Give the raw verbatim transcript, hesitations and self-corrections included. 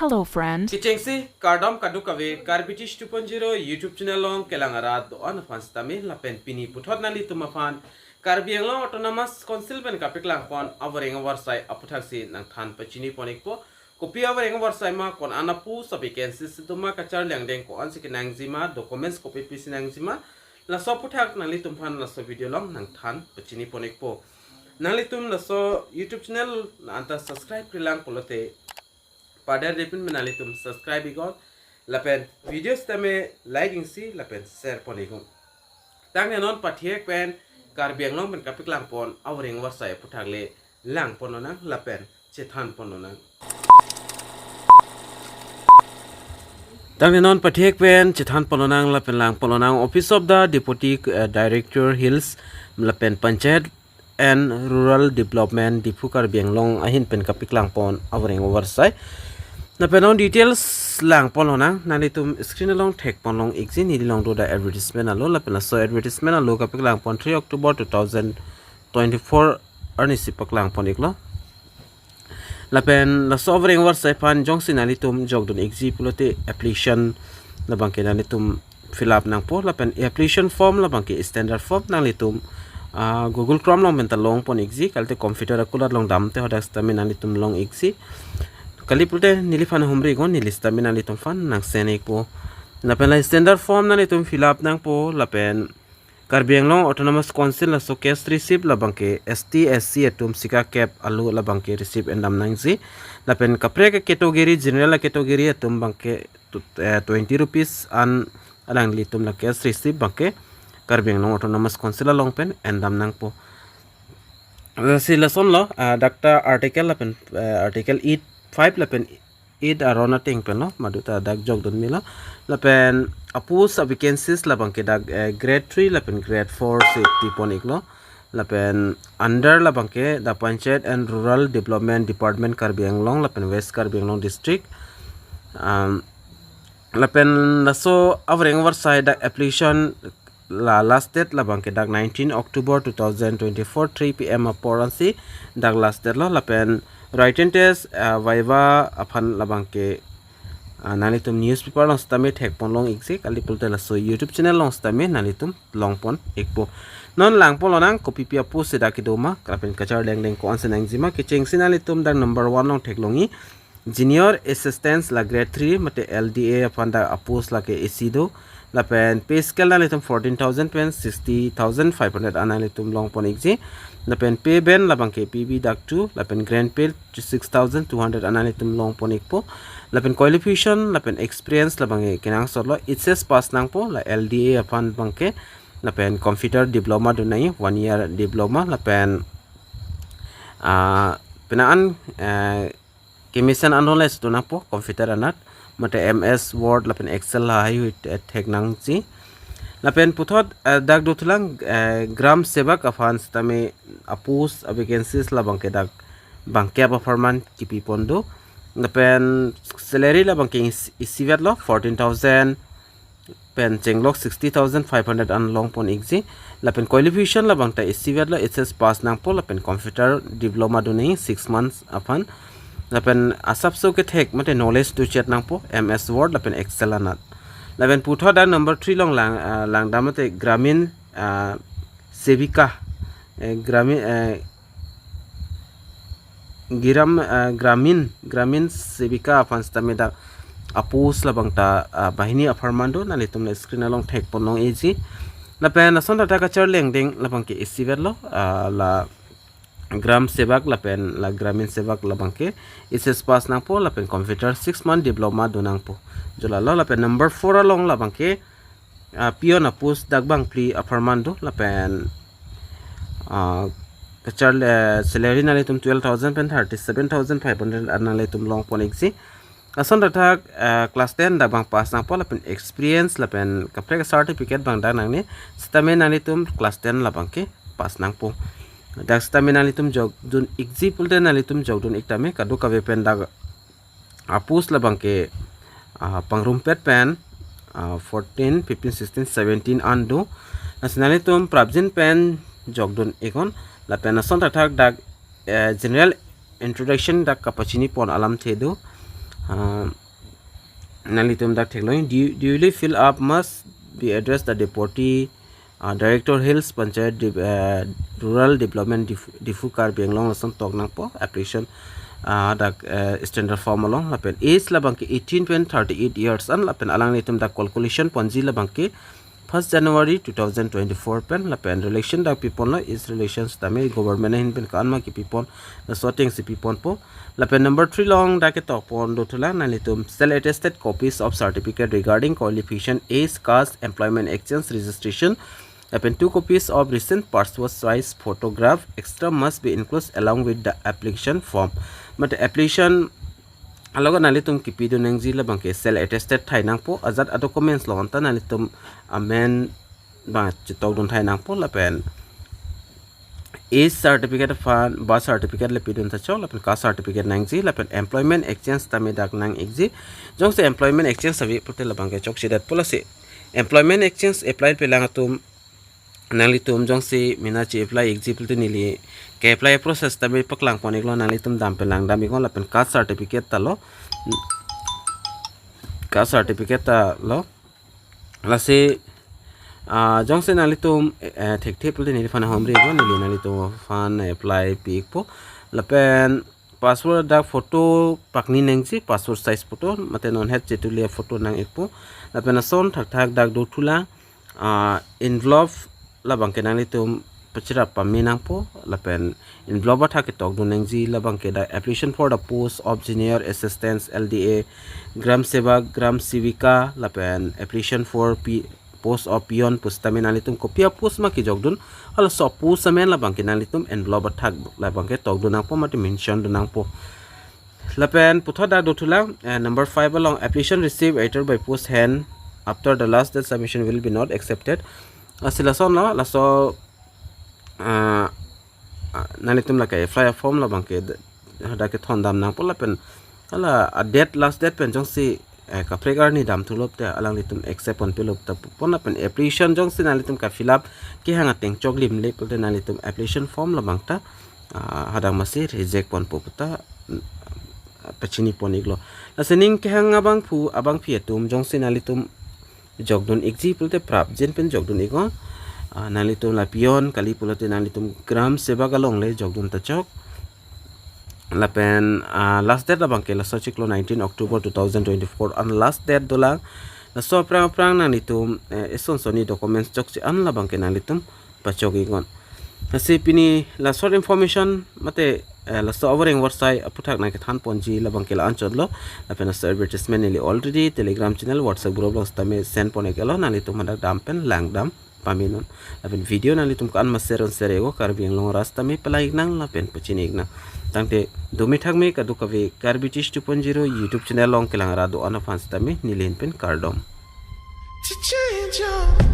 Hello, friend. Kechengsi kardom kadokave Karbi Tish two point zero YouTube channel along kelang arat do-an aphan sitame lapen pini puthot nanglitum aphan Karbi Anglong Autonomous Council pen kapaklangpon avoreng avarsai aputhaksi nangthan pachini pon-ikpo. Kopi avoreng avarsai ma, ko-an a-post, a-vacancy si do ma, kacharli angdeng ko-ansi kenangji ma, documents kopi pisi nangji ma, laso aputhak nanglitum aphan laso video along nangthan pachini pon-ikpo. Nanglitum laso YouTube channel anta subscribe-relang pulote padar depin pen nanglitum subscribe-iknon lapen video sitame like-iksi lapen share pon-iknon. Tangte non pathek pen Karbi Anglong pen kapaklangpon avoreng avarsai aputhak le langpon lonang lapen chethan pon lonang. Tangte non pathek pen chethan pon lonang lapen lang pon lonang, Office of the Deputy, uh, Director Hills lapen Panchayat and Rural Development, Diphu, Karbi Anglong ahin pen kapaklangpon avoreng avarsai. Lapen non details lang pon lonang, nanglitum screen along thek pon long-ikji, neli along do dak advertisement alo, lapen laso advertisement alo kapaklangpon three October two thousand twenty-four arnisi paklangpon-iklo. Lapen laso avoreng avarsai aphan jongsi nanglitum jokdun-ikji pulote application labangke nanglitum fill up nangpo, lapen application form labangke standard form nanglitum, ah, Google Chrome along pen ta long pon-ikji, kalite computer akulat along damte hadak sitame nanglitum long-ikji. Kali pulote neliphan humri-iknon, neli sitame nanglitum aphan nang-send-ikpo. Lapen la standard form nanglitum fill up nangpo, lapen Karbi Anglong Autonomous Council laso caste receipt labangke S T, S C atum sika kep alo labangke receipt endam nangji. Lapen kaprek category, general category atum abangke tut-, eh, twenty rupees an alanglitum la caste receipt abangke Karbi Anglong Autonomous Council along pen endam nangpo. Lasi lasonlo, ah, dak ta article lapen, eh, article eight five lapen eight aron ateng penlo, madu ta dak jokdun melo. Lapen a-post, a-vacancies labangke dak, eh, grade three lapen grade four si tipon-iklo. Lapen under labangke the Panchayat and Rural Development Department, Karbi Anglong lapen West Karbi Anglong District. Um, lapen laso avoreng avarsai dak application la last date labangke dak nineteen October two thousand twenty-four three P M apor ansi dak last date lo, lapen written test, ah, viva aphan labangke, ah, nanglitum newspaper along sitame thek pon long-ikji, kali pulote laso YouTube channel along sitame nanglitum long pon-ikpo. Non lang pon lonang kopipi a-post si dak kedo ma, lapen kacharli angdeng ko-ansi nangji ma, kechengsi nanglitum dak number one along theklongji, Junior Assistant la grade three mate L D A aphan dak a-post lake isi do. Lapen pay scale nanglitum fourteen thousand pen sixty thousand five hundred an nanglitum long pon-ikji. Lapen pay band labangke P B dak two, lapen grade pay six thousand two hundred an nanglitum long pon-ikpo. Lapen qualification lapen experience labangke kenangsot lo, H S pass nangpo, la L D A aphan abangke, lapen computer diploma do nangji, one year diploma, lapen, ah, penang an, eh, kemesen an knowledge do nangpo computer anat, mate M S Word lapen Excel lahai hui te-, thek nangji. Lapen puthot, eh, dak dothulang, eh, Gram Sevak aphan sitame a-post, a-vacancies labangke dak bangkep apharman kipi pon do. Lapen salary labangke is-, isivet lo, fourteen thousand pen chenglok sixty thousand five hundred an long pon-ikji. Lapen qualification labang ta isivet lo, H S pass nangpo, lapen computer diploma do nangji six months aphan. Lapen asapso kethek mate knowledge dochet nangpo, M S Word lapen Excel anat. Lapen puthot dak number three along lang, ah, langdam mate Gramin, ah, Sevika, eh, Gramin, eh, Giram, eh, Gramin, Gramin Sevika aphan sitame dak a-post labang ta, ah, banghini apharman do, nanglitum la screen along thek pon long-ikji. Lapen lason ta kacharli angdeng labangke isivet lo, ah, la Gram Sevak lapen la Gramin Sevak labangke H S pass nangpo, lapen computer six month diploma do nangpo. Jo lalo, lapen number four along labangke, ah, peon a-post dak bangphli apharman do, lapen, ah, kacharli, eh, salary nanglitum twelve thousand pen thirty-seven thousand five hundred an nanglitum long pon-ikji. Lason ta thak, eh, class ten dak bang pass nangpo, lapen experience lapen kaprek certificate bang dak nangne, sitame nanglitum class ten labangke pass nangpo. Dak sitame nanglitum jokdun-ikji pulote nanglitum jokdun-ik tame, kadokave pen dak a-post labangke, ah, pangrumpet pen, ah, fourteen, fifteen, sixteen, seventeen an do. Lasi nanglitum prapjin pen jokdun-iknon, lapen lason ta thak dak, eh, general introduction dak kapachini pon alamthe do. Uh, nanglitum dak theklong, du- duly fill up must be addressed the deputy uh, director, Hills Panchayat De- uh, Rural Development Dif- Diphu Karbi Anglong lason tok nangpo application uh, dak uh, standard form along. Lapen age labangke eighteen pen thirty-eight years an, lapen alanglitum dak calculation ponji labangke first January two thousand twenty-four pen. Lapen relation dak piponlo, age relation sitame government ahin pen ko-an ma kipipon, laso atengsi piponpo. Lapen number three along dak ketok pon dothulang, nanglitum self attested copies of certificate regarding qualification, age, caste, employment exchange registration, lapen two copies of recent passport size photograph extra must be included along with the application form. Mate application along nanglitum kipidun nangji labangke self attested thai nangpo, ajat a documents along ta nanglitum amen ba chetokdun thai nangpo. Lapen age certificate aphan birth certificate le pidun ta chok, lapen caste certificate nangji, lapen employment exchange tame dak nang-ikji. Jongsi employment exchange ave pulote labangke chokchedetpo, lasi employment exchange apply pelang atum, nanglitum jongsi mena che-apply-ikji pulote neli ke-apply process tame paklang pon-iklo, nanglitum dam pelang dam-iknon. Lapen caste certificate ta lo, caste certificate ta lo. Lasi ah, jongsi nanglitum eh, thekthe pulote neliphan ahomri-iknon, neli nanglitum aphan apply pi-ikpo. Lapen passport dak photo pakni nangji, passport size photo, mate non het chetulia photo nang-ikpo. Lapen lason thakthak dak dothulang, ah, envelope labangke nanglitum pachirap pame nangpo. Lapen envelope athak ketokdun nangji labangke dak application for the post of junior assistant L D A, gram sevak, gram sevika, lapen application for P- post of peon pusitame nanglitum kopi a post ma kejokdun, halaso post amen labangke nanglitum envelope athak labangke tokdun nangpo mate mention dun nangpo. Lapen puthot dak dothulang, eh, number five along, application received either by post hand after the last date submission will be not accepted. Lasi lasonlo, laso ah, ah, nanglitum lake apply form labangke d- hadak kethondam nangpo. Lapen hala a date, last date pen jongsi eh, kaprek arni damthu pulote alanglitum accept ponpe pulo ta pon. Lapen application jongsi nanglitum ka-fill up kehang ateng choklim le pulote nanglitum application form labang ta ah, hadak masi reject ponpo pu ta mm, pachini pon-iklo. Lasi ning kehang abangphu abangphi atum, jongsi nanglitum jokdun-ikji pulote prapjin pen jokdun-iknon. Ah, nanglitum la peon kali pulote nanglitum gram sevak along le jokdun ta chok. Lapen ah, last date labangke laso chiklo nineteen October two thousand twenty-four an last date dolang. Laso aphrang aphrang nanglitum eh, eson sonni documents chokche an labangke nanglitum pachok-iknon. Lasi pini la short information mate eh, laso avoreng vorsai aphuthak nangkethan ponji labangke la-anchotlo. Lapen laso advertisement neli already Telegram channel, WhatsApp group along sitame send pon-iklo, nanglitum hadak dam pen lang dam pamenon. Lapen video nanglitum ko-an ma share un share-iknon, Karbi Anglong arat sitame palang-iknang lapen pachini-iknang. Tangte dome thakme kadokave Karbi Teach two point zero YouTube channel along kelang rat do-an aphan sitame neli ahin pen kardom. To change your